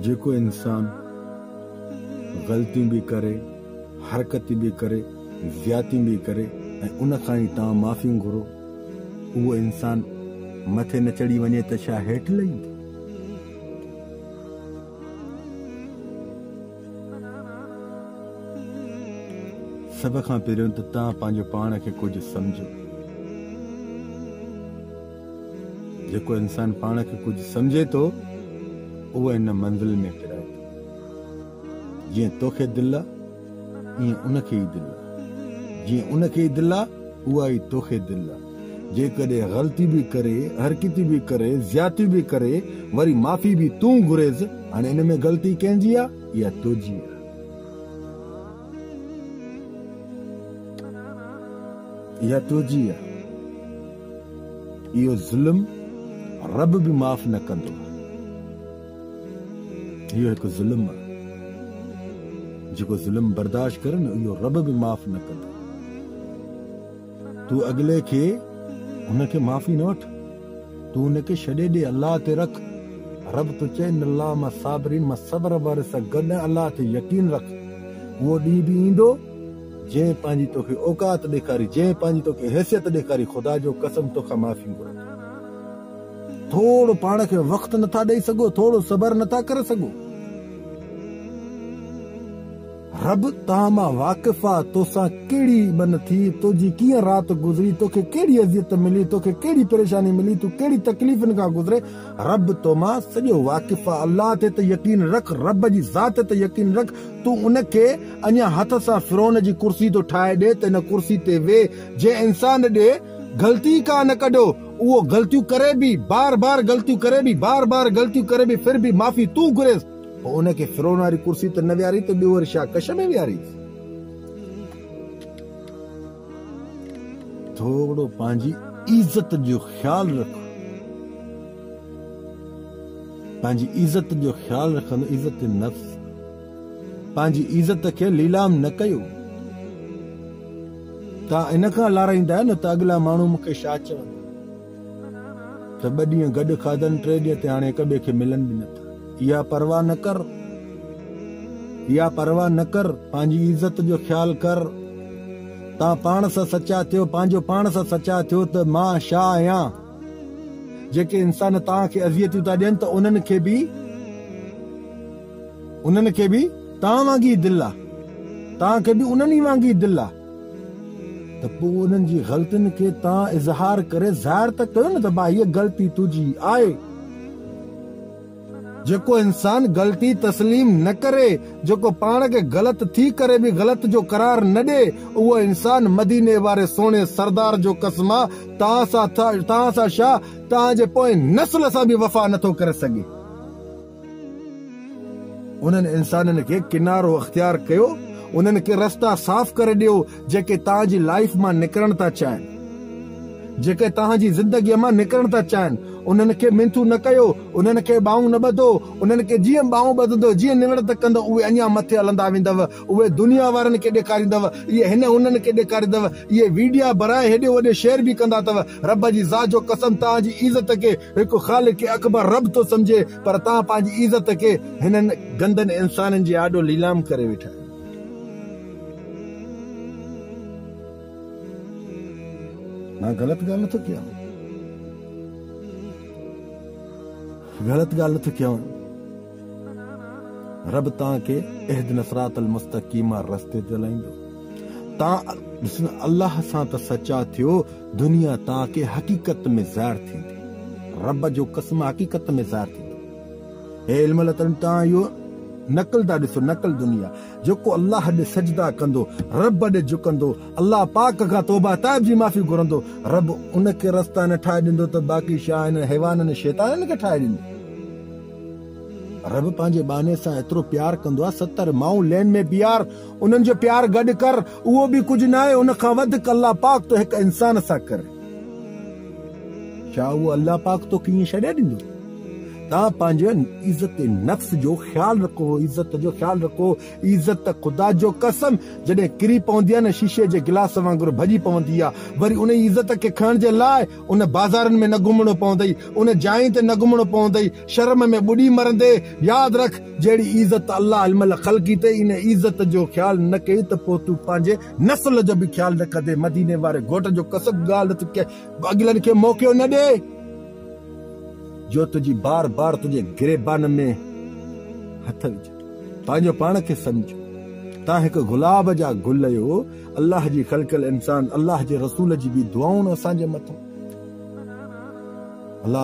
جيڪو انسان غلطيون به ڪري، حرڪتون به ڪري، زيادتيون به ڪري ۽ ان کان ئي توهان معافيون گهرو، اهو انسان مٿي نه چڙهي وڃي ته ڇا هيٺ لهي ايندو؟ سڀ کان پهريون ته توهان پنهنجو پاڻ کي ڪجهه سمجهو. جيڪو انسان پاڻ کي ڪجهه سمجهي ٿو، اهو هن منزل ۾ پرائي ٿو. جيئن توکي دل آ، ايئن ان کي ئي دل آ. جيئن ان کي ئي دل آ، اها ئي توکي دل آ. جيڪڏهن غلطي به ڪري، حرڪتون به ڪري، زيادتيون به ڪري، وري معافي به تون گهريس، هاڻي ان ۾ غلطي ڪنهن جي آ؟ اها تنهنجي آ. اها تنهنجي آ. اهو ظلم رب به معاف نه ڪندو. اهو هڪ ظلم آ. جيڪو ظلم برداشت ڪري نه اهو رب به معاف نه ڪندو. تون اڳلي کي هن کي معافي نه وٺ. تون هن کي ڇڏي ڏي الله تي رک. رب ٿو چئي ان الله مع الصابرين مان صبر واري سان گڏ آهيان الله تي يقين رک. اهو ڏينهن به ايندو جنهن پنهنجي توکي اوقات ڏيکاري جنهن پنهنجي توکي حيثيت ڏيکاري خدا جو قسم توکان معافي گهرندو. ٿورو پاڻ کي وقت نٿا ڏئي سگهو ٿورو صبر نٿا ڪري سگهو. رب توهان مان واقف آ، توسان ڪهڙي بن ٿي، تنهنجي ڪيئن رات گذري، توکي ڪهڙي اذيت ملي، توکي ڪهڙي پريشاني ملي، تون ڪهڙي تڪليفن کان گذري، رب تو مان سڄو واقف آ، الله تي ته يقين رک، رب جي ذات تي يقين رک، تون ان کي اڃا هٿ سان فرعون جي ڪرسي ٿو ٺاهي ڏي ته ان ڪرسي تي ويهه، جنهن انسان ڏي غلطي ڪا نه ڪڍو، اهو غلطيون ڪري به، بار بار غلطيون ڪري به، بار بار غلطيون ڪري به، ڦر به معافي تون گهريس. پوء ان کي فرعون واري ڪرسي تي نه ويهارين ته ٻيو وري ڇا ڪش ۾ ويهارينس؟ ٿورو پنهنجي عزت جو خيال رک. پنهنجي عزت جو خيال رکندو عزت نفس. پنهنجي عزت کي ليلام نه ڪيو. تان ان کان لارائيندا آهيو نه ته اڳلا ماڻهو مون کي ڇا چوندا. ته ٻه ڏينهن گڏ کاڌن، ٽئين ڏينهن تي هاڻي هڪ ٻئي کي ملن به نه ٿا. اها پرواهه نه ڪر. اها پرواهه نه ڪر. پنهنجي عزت جو خيال ڪر. توهان پاڻ سان سچا ٿيو، پنهنجو پاڻ سان سچا ٿيو ته مان ڇا آهيان. جيڪي انسان توهان کي اذيتون ٿا ڏين ته انهن کي به انهن کي به توهان وانگي ئي دل آ. توهان کي به انهن ئي وانگي ئي دل آ. ته پوء انهن جي غلطين کي توهان اظهار ڪري ظاهر ته ڪيو نه ته ڀاء هيء غلطي تنهنجي آهي. جيڪو انسان غلطي تسليم نه ڪري، جيڪو پاڻ کي غلط ٿي ڪري به غلط جو قرار نه ڏي، اهو انسان مديني واري سهڻي سردار جو قسم آ، توهان سان توهان سان ڇا، توهان جي پوئين نسل سان به وفا نه ٿو ڪري سگهي. انهن انسانن کي ڪنارو اختيار ڪيو، انهن کي رستا صاف ڪري ڏيو جيڪي توهان جي لائيف مان نڪرڻ ٿا چاهين، جيڪي توهان جي زندگيء مان نڪرڻ ٿا چاهين، انهن کي منٿون نه ڪيو، انهن کي ٻانهون نه ٻڌو، انهن کي جيئن ٻانهون ٻڌندو، جيئن نوڙت ڪندو اهي اڃا مٿي هلندا ويندؤ، اهي دنيا وارن کي ڏيکاريندؤ، اهي هن هنن کي ڏيکاريندؤ، اهي ويڊيا برائي هيڏي هوڏي شيئر به ڪندا اٿو، رب جي ذات جو قسم توهان جي عزت کي هڪ خالق اڪبر رب ٿو سمجهي پر توهان پنهنجي عزت کي هنن گندن انسانن جي آڏو ليلام ڪري ويٺا آهيو. مان غلط ڳالهه نٿو ڪيان. غلط ڳالهه نٿو ڪيان. رب توهان کي اهدنا الصراط المستقيم واري رستي تي هلائيندو. توهان ڏس نه الله سان ته سچا ٿيو دنيا توهان کي حقيقت ۾ ظاهر ٿيندي. رب جو قسم حقيقت ۾ ظاهر ٿيندو. هي علم الله تعالي توهان اهو نقل ٿا ڏسو نقل دنيا جيڪو الله ڏي سجدا ڪندو رب ڏي جهڪندو الله پاڪ کان توبه تائب جي معافي گهرندو رب ان کي رستا نه ٺاهي ڏيندو ته باقي شا هنن حيوانن شيطانن کي ٺاهي ڏيندو. رب پنهنجي ٻانهي سان ايترو پيار ڪندو آهي 70 مائون لين ۾ بيهار انهن جو پيار گڏ ڪر اهو به ڪجهه ناهي ان کان وڌڪ الله پاڪ ٿو هڪ انسان سان ڪري. ڇا اهو الله پاڪ توکي ائين ڇڏي ڏيندو؟ توهان پنهنجي عزت نفس جو خيال رکو، عزت جو خيال رکو، عزت خدا جو قسم جڏهن ڪري پوندي آهي نه شيشي جي گلاس وانگر ڀڄي پوندي آهي، وري ان عزت کي کڻڻ جي لاء ان بازارن ۾ نه گهمڻو پوندئي، ان جاين تي نه گهمڻو پوندئي، شرم ۾ ٻڏي مرندي، ياد رک جهڙي عزت الله هن مهل خلقي اٿئي ان عزت جو خيال نه ڪئي ته پوء تون پنهنجي نسل جو به خيال نه ڪندين، مديني واري گهوٽ جو قسم ڳالهه ته ڪنهن اڳلن کي موقعو نه ڏي جو تنهنجي بار بار تنهنجي گريبان ۾ هٿ وجهن. پنهنجو پاڻ کي سمجهه. تان هڪ گلاب جا گل آهيو، الله جي خلقيل انسان، الله جي رسول جي به دعائون اسان جي مٿان. الله.